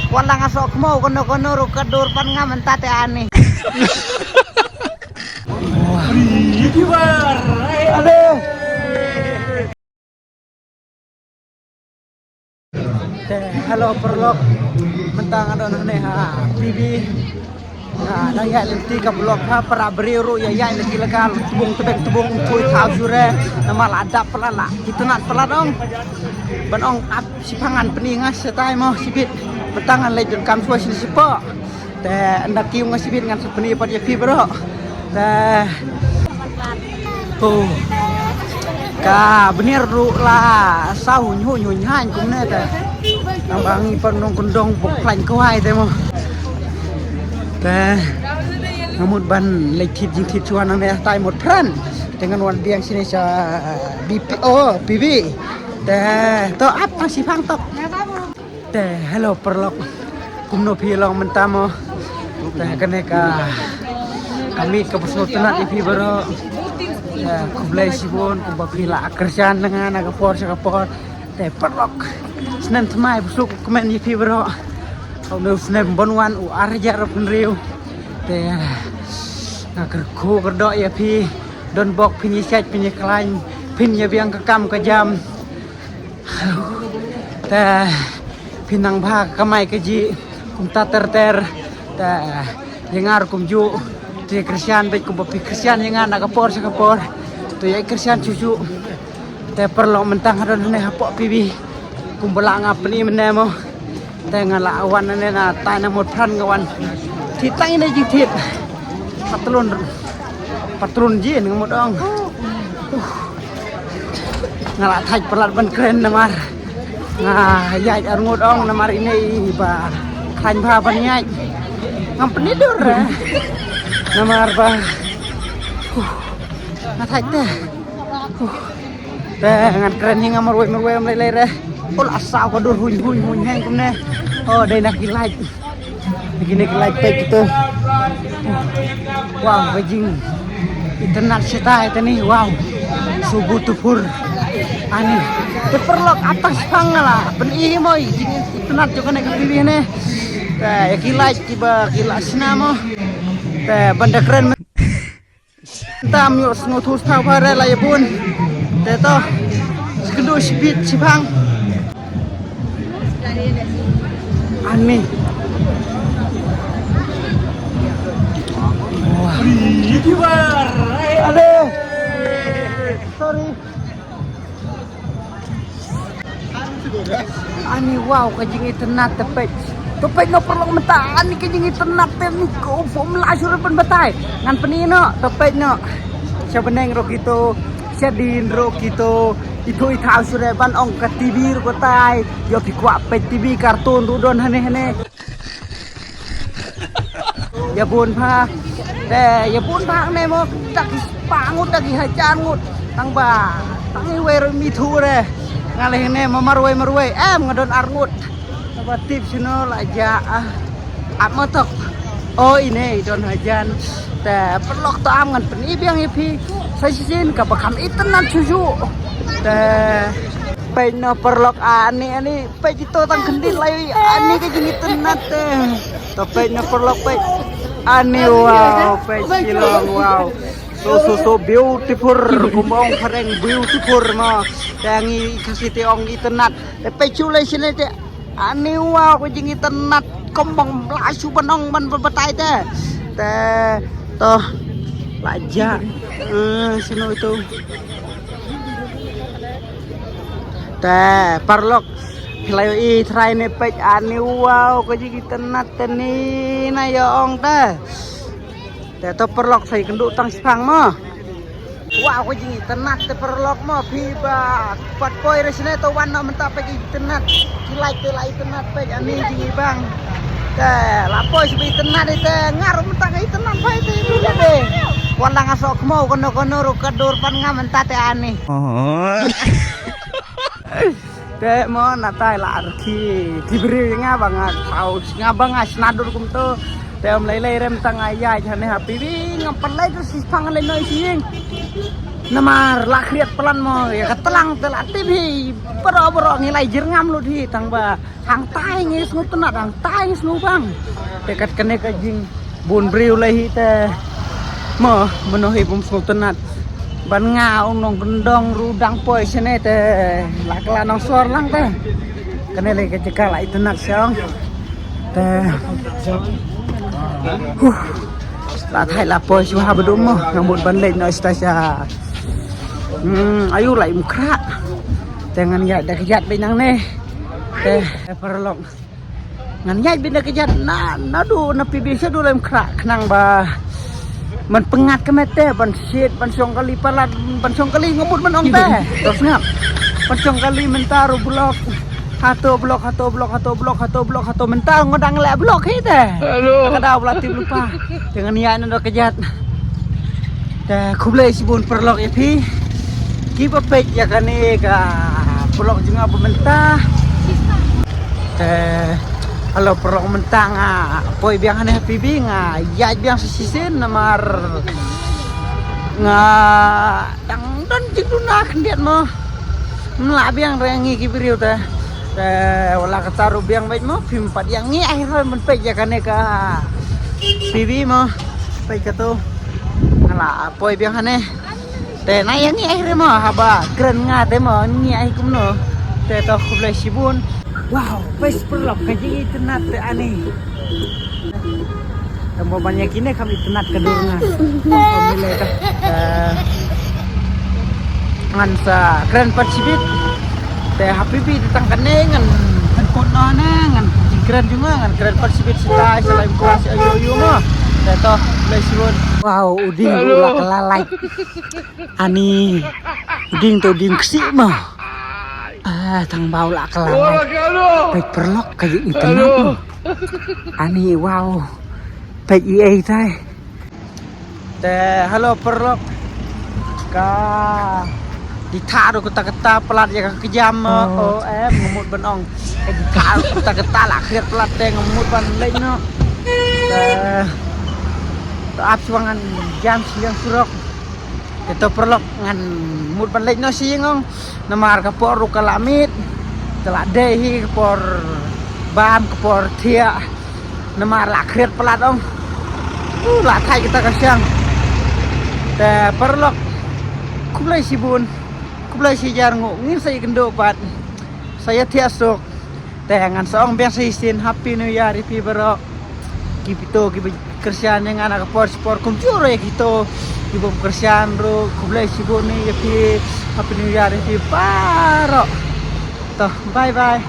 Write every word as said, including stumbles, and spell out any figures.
Kwala nga sok mo kono kono rukat dur pan nga menta te ani. Ade. Te, hello paralok. Menta nga don hangne ha P B. Nga dang ïaid lynti ka paralok ha para briew ruh ïa ïaid lynti la ka tbung tbek tbung thui thaw jure. Namar la dap palat la itynnad palat ong. Ban ong ap shiphang ngan pyni nga shatai mo shibit. Menta ngan leit donkam shuwa shane shapoh. Te ynda kiew nga shibit ngan sa pyni pat ïa phi baroh. Te. Oh. Ka bnier ruh la saw huñ huñ huñ hañ kumne te. Nang ba ngi pat nongkyndong bok khlaiñ kwai te mo. Te nga mut ban leit thied jingthied shuwa nangne tai mut pran. Te ngan wan biang shane sha B P, oh, P B. Te to ap tang shiphang tok. Te hello paralok. Kumno phi long mynta mo? Te kane ka, ka miet kaba sngewtynnat ïa phi baroh. Te khublei shibun kumba phi la kyrshan na nga na ka por sha ka por. Te paralok, snem thymmai ba suk kmen ïa phi baroh. Une u snem ban wan u ar hajar arphew hynriew. Te nga kyrkhu kyrdoh ïa phi. Don bok phin ïa shait phin ïa khlaiñ phin ïa biang ka kam ka jam. Te phi nang bha ka kamai kajih kumta ter ter. Te ïa nga ruh kumjuh. Te kyrshan beit kumba phi kyrshan ïa nga na ka por sha ka por. Te ïa kyrshan shuh shuh. Te paralok mynta nga don hangne hapoh P B. Kumba la nga pyni mynne mo. Te nga la wan hangne na tai na mut pran nga wan. Thied tang ine jingthied. Patlun. Patlun jin nga mut ong. Uh. Nga la thait palat ban kren namar nga ïaid arngut ong namar ine i ba khlaiñ bha ban ïaid. Ngam pyni dur eh. Namar ba. Uh. Nga thait te. Uh. Te ngan kren hi nga marwei marwei ym lei lei re. Ol asa ka dur huñ huñ huñ heng kumne. Oh dei na ki light. Kine ki light peit kito. Wow, ka jingitynnat shatai tani, wow. So beautiful. Ani. Te paralok atas pang la. Pyni hi mo i jingitynnat jong kane ka P B ne. Te ïa ki light kiba ki la shna mo. Te ban da kren. Tam ïoh sngewthuh sngewthuh bha re la ïa bun. Te to. Skyndu shibit shibang. Ani. Wah. Ade. Sorry. Ani wow ka jingitynnat te peit. To peit noh paralok mynta ani ka jingitynnat te ni ko pom la shuh ban batai. Ngan pyni noh to peit noh. Sha bneng ruh kito, sha dien ruh kito. Itu i thaw shuh ban ong ka T V ruh batai. Ïoh phi kwah peit T V kartun ruh don hane hane. Ïa bun bha. Te ïa bun bha ne mo. Dak ki spah ngut, dak ki hajar ngut. Tang ba tang iwei ruh mi thu re. Nga leh ne mo marwei marwei. Em nga don ar ngut. Te ba tip shano la ja ah. Ap mo tok. O ine i don hajan. Te paralok to am ngan pyni biang ïa phi. Sa shisien kaba kham itynnat shuh shuh. Te peit noh paralok ani ani. Peit ito tang kyndit lai ani ka jingitynnat te. To peit noh paralok peit. Ani wow peit Shillong wow. So so so beautiful kumba ong phareng beautiful mo. Te ngi Khasi te ong itynnat. Te peit shu lai shane te. Ani wow ka jingitynnat kumba ym lah shuh ban ong ban batai te. Te to la ja. Eh, shano ito. Te paralok phi la ïohi trai ne peit ani wow ka jingitynnat te ni na ïa ong te. Te to paralok sa ïa kynduh tang shipang mo. Wow ka jingitynnat te paralok mo phi ba pat poi re shane to wan noh mynta peit ka jingitynnat. Ki light te la itynnat peit ani jingibang. Te la poi shu ba itynnat te nga ruh mynta ka itynnat peit te. Wan la nga sok mo kono kono ruh ka dur pan nga mynta te ani. Te mo na tai la ar ki ki briew nga ba nga tau nga ba nga shna dur kumto. Te ym lei lei rem tang ïa ïa ne happy wi ngam pynlei tu si pang lei noi si ing. Namar la khriat palat mo, ïa ka tlang te la tip hi, baroh baroh ngi la jyrngam lut hi, tang ba hangtai ngi sngewtynnat, hangtai ngi sngewbang. Te kat kane ka jingbun briew la hi te mo, mano hi bym sngewtynnat. Ban nga u nongkyndong ruh dang poi shane te la kylla nongsor lang te. Kane lei ka jaka la itynnat shong. Te huh. La thait la poi shuwa ha Badum mo, nga mut ban leit noh sha sha. Hmm, ayu la im khrah. Te ngan ïaid da kjat beit nangne. Te paralok, ngan ïaid beit da kjat na, naduh na P B shaduh la im khrah khnang ba man pyngngad ka met te ban shit, ban shong kali palat, ban shong kali nga mut ban ong te. To sngap. Ban shong kali mynta ruh block. Hato block, hato block, hato block, hato block, hato mynta nga dang leh block hi te. Hello. Ka daw ba la tip lypa. Te ngan ïaid na da kjat. Te khublei shibun paralok ïa phi kiba peit ïa kane ka vlog jong nga ba mynta. Te hello paralok, mynta nga poi biang hangne ha P B, nga ïaid biang sa shisien namar nga dang don jingduna khyndiat mo. Mla biang re ngi ki briew te. Te wala kata ruh biang beit mo, phim pat ïa ngi ai roi ban peit ïa kane ka P B mo. Peit kato. Nga la poi biang hangne. Te na ïa ngi ai re mo, haba kren nga te mo ngi ai kumno. Te to khublei shibun. Wow, peit paralok ka jingitynnat te ani. Tang ba ban ïa kine kam itynnat ka dur nga. Ym lei ka. Eh, ngan sa kren pat shibit. Te ha P B te tang kane ngan pynkut noh ne, ngan kren jong nga, ngan kren pat shibit sha tai sha lai klas ayu ayu mo. Te to, khublei shibun. Wow, u dieng ruh la kylla lait. Ani, u dieng to u dieng ksih mo. Ah, tang ba u la kylla lait. Peit paralok ka jingitynnat mo. Ani, wow. Peit ei ei tai. Te hello paralok. Ka jingthah ruh katta katta palat ïa ka kjam mo. Oh. O em, nga mut ban ong. Ka jingthah ruh katta katta la khriat palat te nga mut ban leit noh. Te to ap shuwa ngan jam sha ïing surok. Te to paralok ngan mut ban leit noh sha ïing ong. Namar ka por ruh ka la miet. Ka la dei hi ka por bam, ka por thiah. Namar la khriat palat ong. Uh, la thait kata ka shyiang. Te paralok, khublei shibun. Khublei shihajar nguh. Ngin sa ïakynduh pat. Sa ïathiah suk. Te ngan sa ong biang sa shisien Happy New Year ïa phi baroh. Kito kiba kyrshan ïa nga na ka por shipor kumjuh ruh ïa kito kibym kyrshan ruh, khublei shibun ïa phi. Happy New Year ïa phi baroh. To, bye bye.